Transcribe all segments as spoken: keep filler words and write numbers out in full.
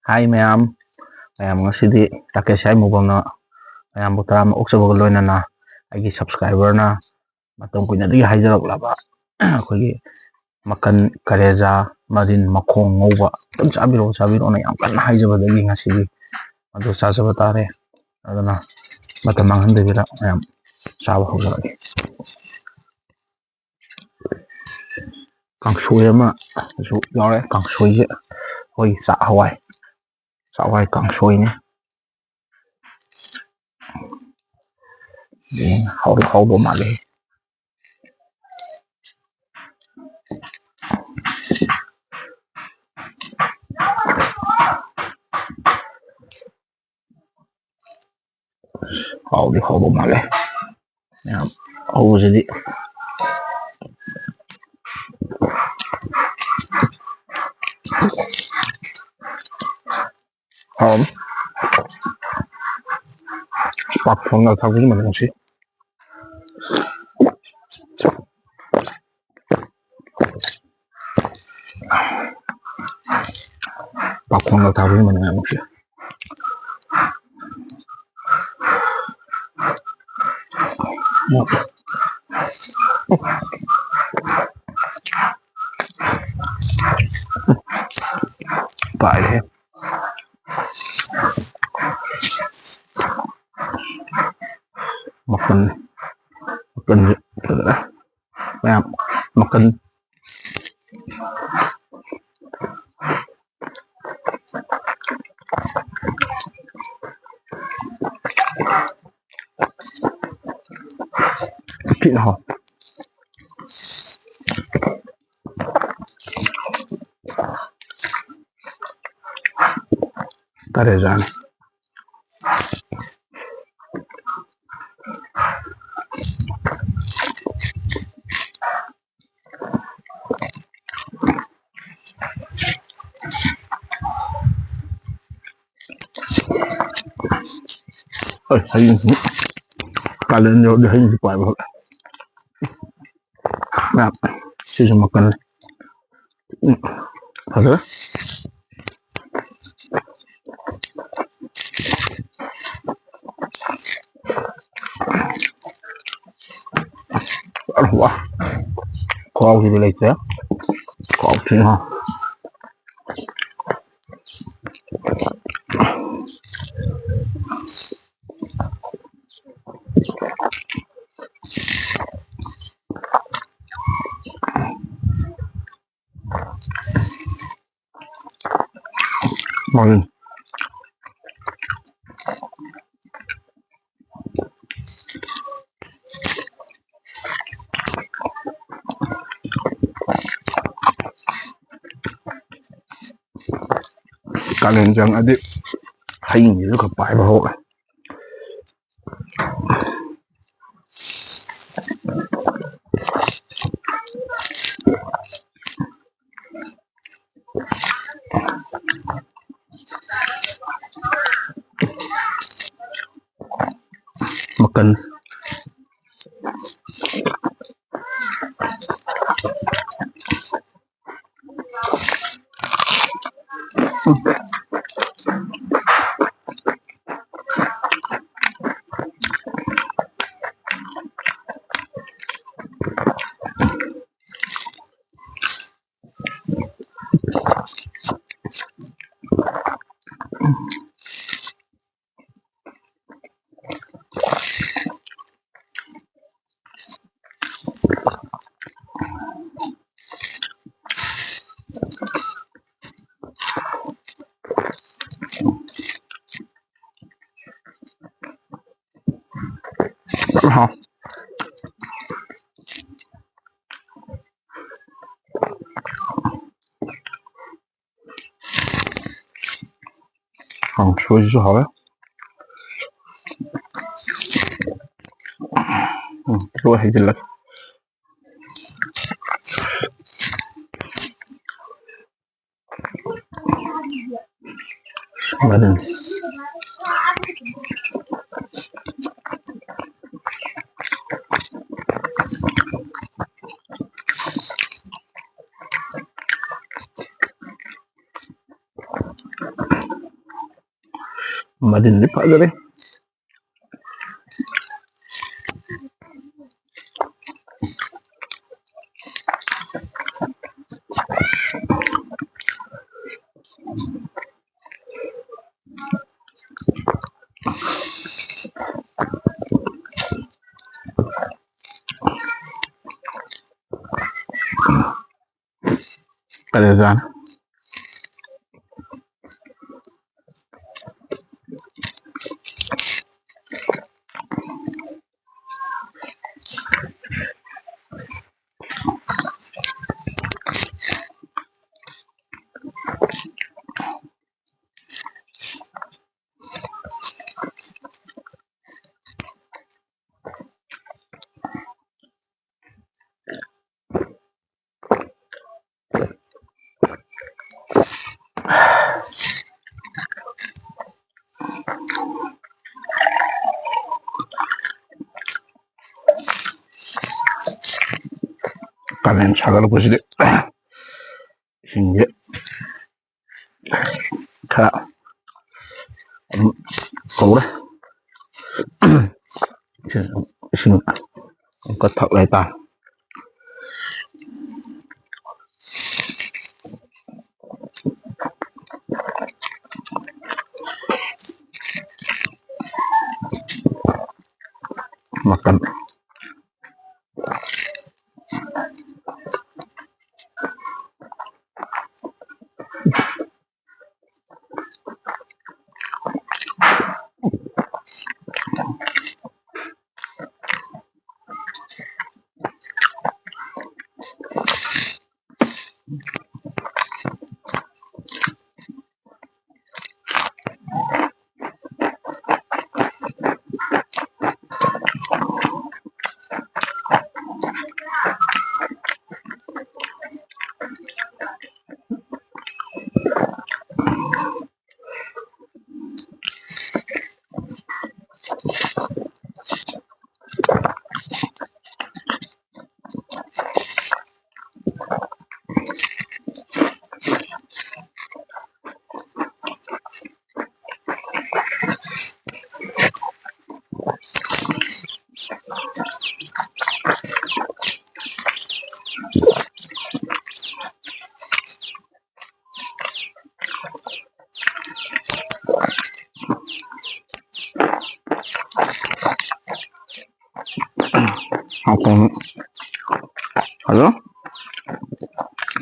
ꯍꯥꯏ ꯃꯌꯥꯝ, ꯃꯌꯥꯝ ꯉꯁꯤꯗꯤ ꯔꯥꯀꯦꯁ ꯍꯥꯏꯃꯨꯕꯝꯅ ꯃꯌꯥꯝꯕꯨ ꯇꯔꯥꯝꯅ ꯑꯣꯛꯆꯕꯒ ꯂꯣꯏꯅꯅ ꯑꯩꯒꯤ subscriberꯅ ꯃꯇꯝ ꯀꯨꯏꯅꯗꯒꯤ ꯍꯥꯏꯖꯔꯛꯂꯕ ꯑꯩꯈꯣꯏꯒꯤ ꯃꯀꯟ, ꯀꯔꯦꯖꯥ, ꯃꯔꯤꯟ, ꯃꯈꯣꯡ ꯉꯧꯕ ꯑꯗꯨꯝ ꯆꯥꯕꯤꯔꯛꯑꯣ, ꯆꯥꯕꯤꯔꯛꯑꯣꯅ ꯌꯥꯝ ꯀꯟꯅ ꯍꯥꯏꯖꯕꯗꯒꯤ ꯉꯁꯤꯗꯤ ꯃꯗꯨ ꯆꯥꯖꯕ ꯇꯥꯔꯦ꯫ ꯑꯗꯨꯅ ꯃꯇꯝ ꯃꯥꯡꯍꯟꯗꯕꯤꯗ ꯃꯌꯥꯝ ꯆꯥꯕ ꯍꯧꯖꯔꯒꯦ꯫ ꯀꯥꯡꯁꯣꯏ ꯑꯃꯁꯨ ꯌꯥꯎꯔꯦ꯫ ꯀꯥꯡꯁꯣꯏꯁꯦ ꯑꯩꯈꯣꯏꯒꯤ ꯆꯥꯛ ꯍꯋꯥꯏ, ꯆꯥꯛ ꯍꯋꯥꯏ ꯀꯥꯡꯁꯣꯏꯅꯦ꯫ ꯎꯝ, ꯍꯥꯎꯗꯤ ꯍꯥꯎꯗꯧ ꯃꯥꯜꯂꯦ꯫ ꯍꯥꯎꯗꯤ ꯍꯥꯎꯗꯧ ꯃꯥꯜꯂꯦ꯫ ꯃꯌꯥꯝ ꯍꯧꯕꯁꯤꯗꯤ꯫ ꯍꯥꯎꯔꯝ꯫ ꯄꯥꯛ ꯊꯣꯡꯒ ꯊꯥꯛꯄꯁꯤ ꯃꯅꯝꯁꯤ꯫ ꯄꯥꯛ ꯊꯣꯡꯒ ꯊꯥꯛꯄꯁꯤ ꯃꯅꯝ ꯌꯥꯝ ꯅꯨꯡꯁꯤ꯫ ꯄꯥꯏꯔꯦ꯫ ꯃꯀꯟ, ꯃꯀꯟꯁꯦ ꯐꯖꯅ ꯃꯌꯥꯝ ꯃꯀꯟ ꯊꯤꯅ ꯍꯥꯎ꯫ ꯀꯔꯦꯖꯥꯅꯤ꯫ ꯍꯣꯏ, ꯍꯌꯦꯡꯁꯤ ꯀꯥꯂꯦꯟ ꯌꯧꯔꯗꯤ ꯍꯌꯦꯡꯁꯤ ꯄꯥꯏꯕ ꯍꯧꯔꯦ꯫ ꯃꯌꯥꯝ, ꯁꯤꯁꯨ ꯃꯀꯟꯅꯤ꯫ ꯎꯝ, ꯐꯖꯔꯦ꯫ ꯈꯨꯍꯥꯎꯁꯤꯗꯤ ꯂꯩꯇ꯭ꯔꯦ꯫ ꯈꯨꯍꯥꯎ ꯊꯤ ꯍꯥꯎ꯫ ꯃꯥꯅꯤ꯫ ꯀꯥꯂꯦꯟ ꯆꯪꯉꯛꯑꯗꯤ ꯍꯩꯁꯤꯁꯨ ꯈꯔ ꯄꯥꯏꯕ ꯍꯧꯔꯦ꯫ ꯃꯀꯟ꯫ ꯀꯥꯡꯁꯣꯏꯁꯤꯁꯨ ꯍꯥꯎꯋꯦ꯫ ꯎꯝ, ꯂꯣꯏ ꯍꯩꯖꯤꯜꯂꯒꯦ꯫ ꯃꯅꯤꯟ꯫ ꯃꯅꯤꯟꯗꯤ ꯐꯖꯔꯦ꯫ ꯐꯔꯦꯖꯥꯠꯅꯤ꯫ ꯀꯥꯂꯦꯟ ꯁꯥꯒꯠꯂꯛꯄꯁꯤꯗꯤ ꯏꯁꯤꯡꯁꯦ ꯈꯔ ꯑꯗꯨꯝ ꯀꯧꯔꯦ꯫ ꯏꯁꯤꯡ ꯑꯃꯨꯛꯀ ꯊꯛ ꯍꯥꯏꯇꯥꯔꯦ꯫ ꯃꯀꯟ꯫ ꯍꯥꯎꯇꯕꯅꯤ꯫ ꯍꯜꯂꯣ?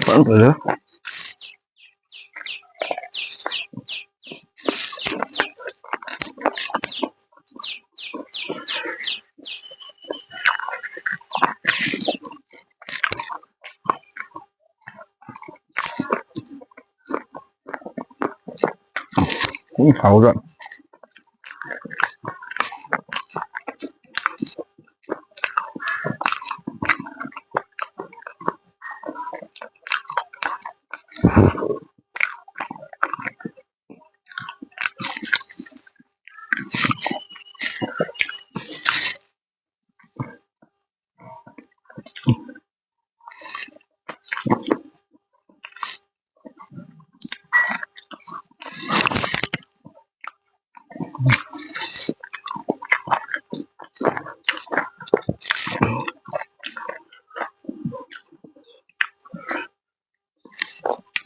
ꯐꯖꯅ ꯐꯖꯅ꯫ ꯀꯨꯏꯅ ꯁꯥꯍꯧꯗ꯫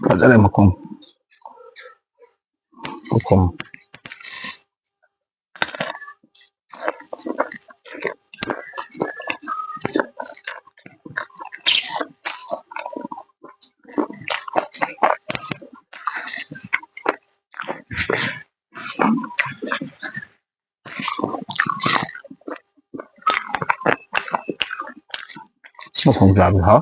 ꯐꯖꯔꯦ ꯃꯈꯣꯡ꯫ ꯃꯈꯣꯡ꯫ ꯃꯈꯣꯡ ꯆꯥꯕꯗꯤ ꯍꯥꯎ꯫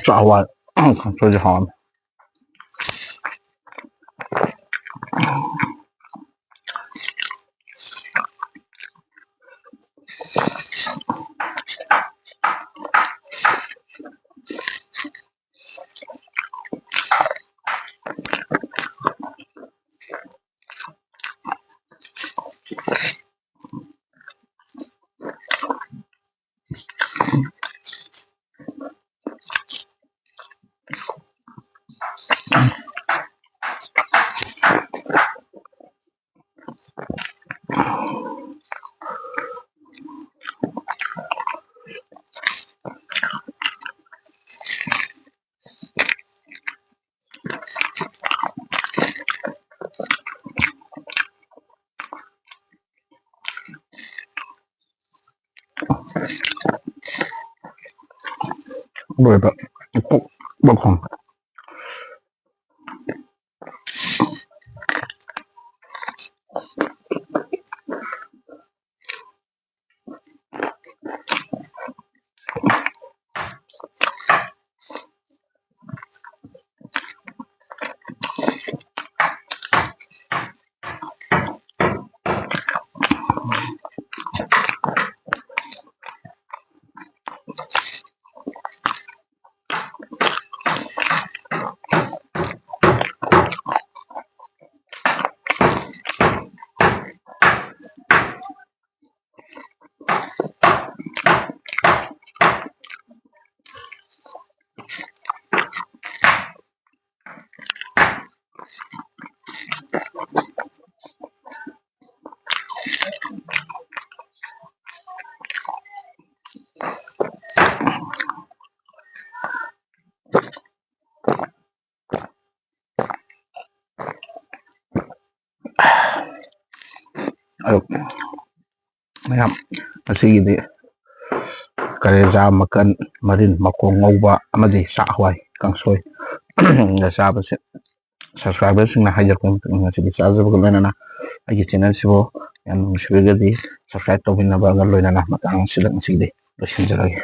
ꯆꯥꯛ ꯍꯋꯥꯏ ꯀꯥꯡꯁꯣꯏꯁꯦ ꯍꯥꯎꯔꯅꯤ꯫ ꯂꯣꯏꯕ ꯄꯨꯛ ꯃꯈꯣꯡ꯫ ꯑꯗꯨ ꯃꯌꯥꯝ, ꯉꯁꯤꯒꯤꯗꯤ ꯀꯂꯦꯖꯥ, ꯃꯀꯟ, ꯃꯔꯤꯟ, ꯃꯈꯣꯡ ꯉꯧꯕ ꯑꯃꯗꯤ ꯆꯥꯛ ꯍꯋꯥꯏ ꯀꯥꯡꯁꯣꯏ ꯆꯥꯕꯁꯦ subscriberꯁꯤꯡꯅ ꯍꯥꯏꯖꯔꯛꯄ ꯃꯇꯨꯡ ꯏꯟꯅ ꯉꯁꯤꯗꯤ ꯆꯥꯖꯕꯒ ꯂꯣꯏꯅꯅ ꯑꯩꯒꯤ channelꯁꯤꯕꯨ ꯌꯥꯝ ꯅꯨꯡꯁꯤꯕꯤꯔꯒꯗꯤ subscribe ꯇꯧꯕꯤꯅꯕꯒ ꯂꯣꯏꯅꯅ ꯃꯇꯥꯡ ꯑꯁꯤꯗ ꯉꯁꯤꯒꯤꯗꯤ ꯂꯣꯏꯁꯤꯟꯖꯔꯒꯦ꯫